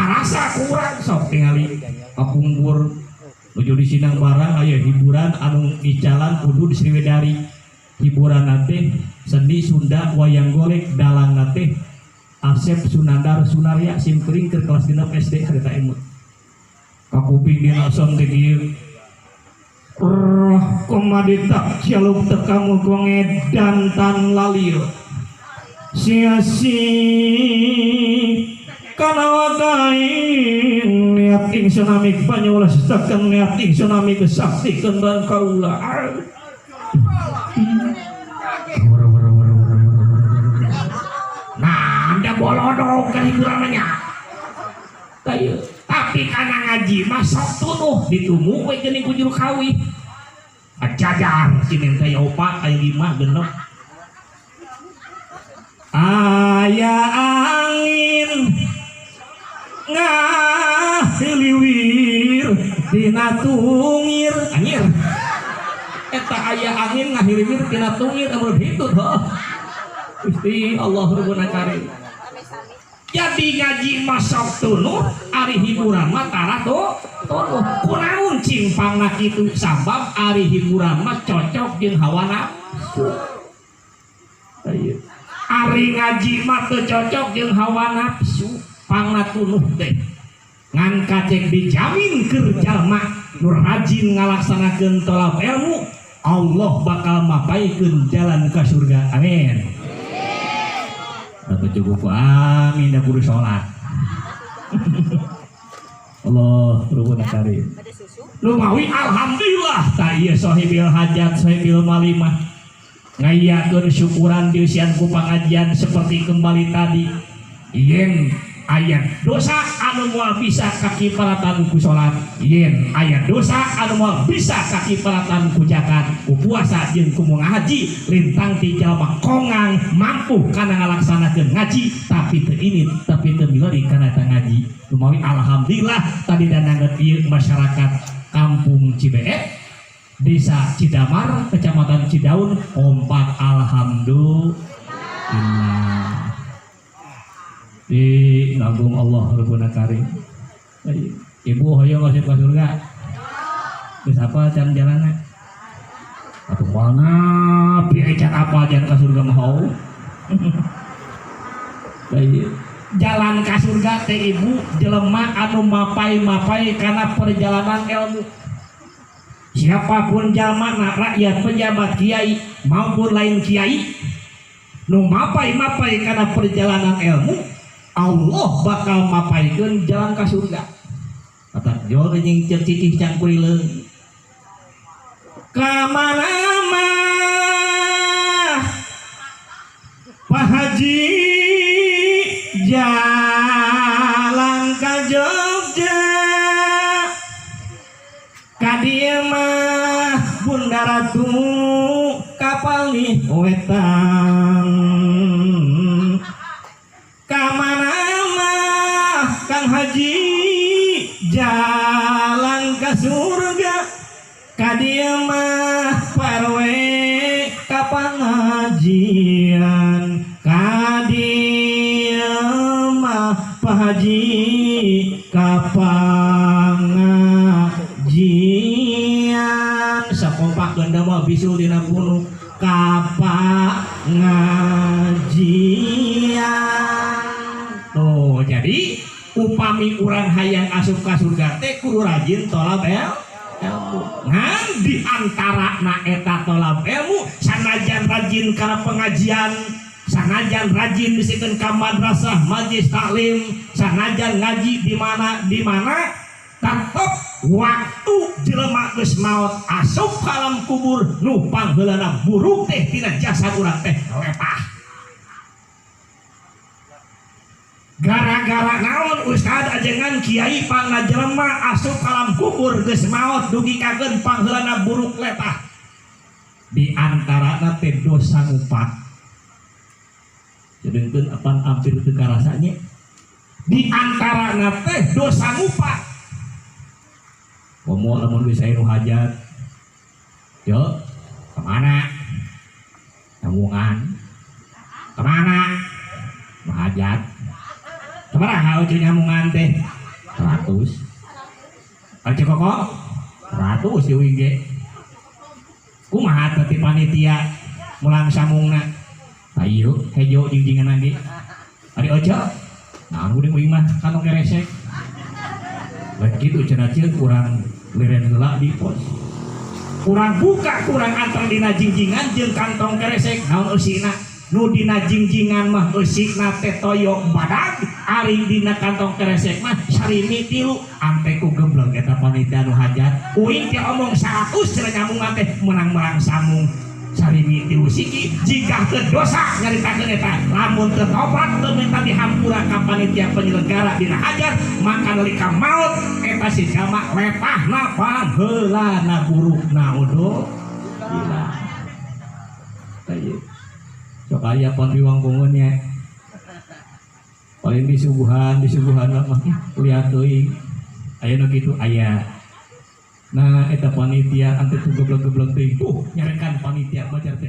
Karasa kurang sok tingali kapungkur nuju di Sindang Barang aya hiburan anu dicalan kudu di Sriwedari. Hiburan teh seni Sunda wayang golek dalang teh Asep Sunandar Sunarya simkuring keur kelas 6 SD harita emut. Kakuping dina som teh kieu. Roh kumadita cialuk tekamu kongedan tan lalio. Sia-si kana wakain niat ingsun amik banyulas tekan niat ingsun amik saktikeun ban kaula. Nah, anda bolodok kan hiburan nya. Tapi kana ngaji mah sok tunuh ditumu we geuning ku juru kawih. Ajajar cinin teh opat aya 5 genep. Aya angin ngahiliwir tina tungir anjir. Eta aya angin ngahiliwir tina tungir amun hitut heuh. Gusti Allah Rabbuna Karim. Jadi ngaji masuk tunuh ari hiburan mah tara tunuh. Kunaon cimpangna kitu sabab ari hiburan mah cocok jeung hawa nafsu. Ari ngaji mah teu cocok jeung hawa nafsu, pangna tunuh teh. Ngan kacek dijamin keur jalma nu rajin ngalaksanakeun tolab ilmu, Allah bakal mapaikeun jalan ka surga. Amin. Dapat cukup amin dah kudu sholat. Allah Rabbuna Karim. Lumawi alhamdulillah ta ieu sahibil hajat sahibil malimah ngayakeun syukuran diusian ku pangajian seperti kembali tadi. Yen aya dosa anu moal bisa kakiparatan ku salat, yen aya dosa anu moal bisa kakiparatan ku zakat, ku puasa jeung ku ngaji, lintang ti jalma kongang mampu kana ngalaksanakeun ngaji tapi teu ini tapi teu milari kana eta ngaji. Lumawi alhamdulillah tadi dananget ieu masyarakat Kampung Cibeet, Desa Cidamar, Kecamatan Cidaun, kompak alhamdulillah. Di ngagung Allah Rabbuna Karim. Ibu hoyong asup ka surga. Geus apa can jalanna? Atuh moal napi can apa jalan ka surga mah hau. Jalan ka surga teh ibu jelema anu mapai-mapai kana perjalanan ilmu. Siapapun jalma rakyat pejabat kiai maupun lain kiai nu mapai-mapai kana perjalanan ilmu, Allah bakal mapaikeun jalan ka surga. Kata jol jeung ceuk cicih cangkurileung. Ka mana mah Pak Haji jalan ka Jogja, ka dieu mah Bunda Ratu kapal wetan. Ka mana mah Kang Haji jalan ka surga, ka dieu mah parwe ka pangajian, ka dieu mah Pak Haji ka pangajian. Sakompak ganda mah bisul dina gunung ka pangajian. Tuh, jadi upami urang hayang asup ka surga teh kudu rajin tolab ilmu. Ngan di antara na eta tolab ilmu sanajan rajin kana pengajian, sanajan rajin disikeun ka madrasah, majlis taklim, sanajan ngaji di mana di mana, tetep waktu jelema geus maot asup ka alam kubur nu pangheulana buruk teh tina jasad urang teh lepah. Gara-gara naon ustad ajengan kiai pangna jelema asup alam kubur geus maot dugi kakeun pangheulana buruk letah. Di antarana teh dosa ngupat. Sedengkeun apan hampir teu karasa nya. Di antarana teh dosa ngupat. Komo lamun geus aya nu hajat. Yo, kemana? Sambungan. Kemana? Nu hajat. Sabaraha eueuh nyamungan teh? 100. Ari koko 100 di uing ge. Kumaha teh ti panitia mulang samungna? Ayo hejo jingjingan lagi. Ari ojo, nah udah uing mah kantong keresek. Lain kitu cenah ceuk urang liren heula di pos. Urang buka kurang antar dina jingjingan jeung kantong keresek naon eusina? Nu dina jingjingan mah eusina teh toyo badag, ari dina kantong keresek mah sarimi tilu. Ampe ku geblek eta panitia nu hajat. Uing teh omong 100 cenah nyamungan teh menang-menang samung. Sarimi tilu siki jika teu dosa nyaritakeun eta lamun teu tobat teu minta dihampura ka panitia penyelenggara dina hajat maka nalika maut eta si jalma lepahna paheulana burukna uduh gila tah sok aya pon piwang pungun nya paling disuguhan mah lihat teuing aya nu kitu aya. Nah, eta panitia ante tu geblek-geblek teuing. Tuh, nyarekan panitia bajar teh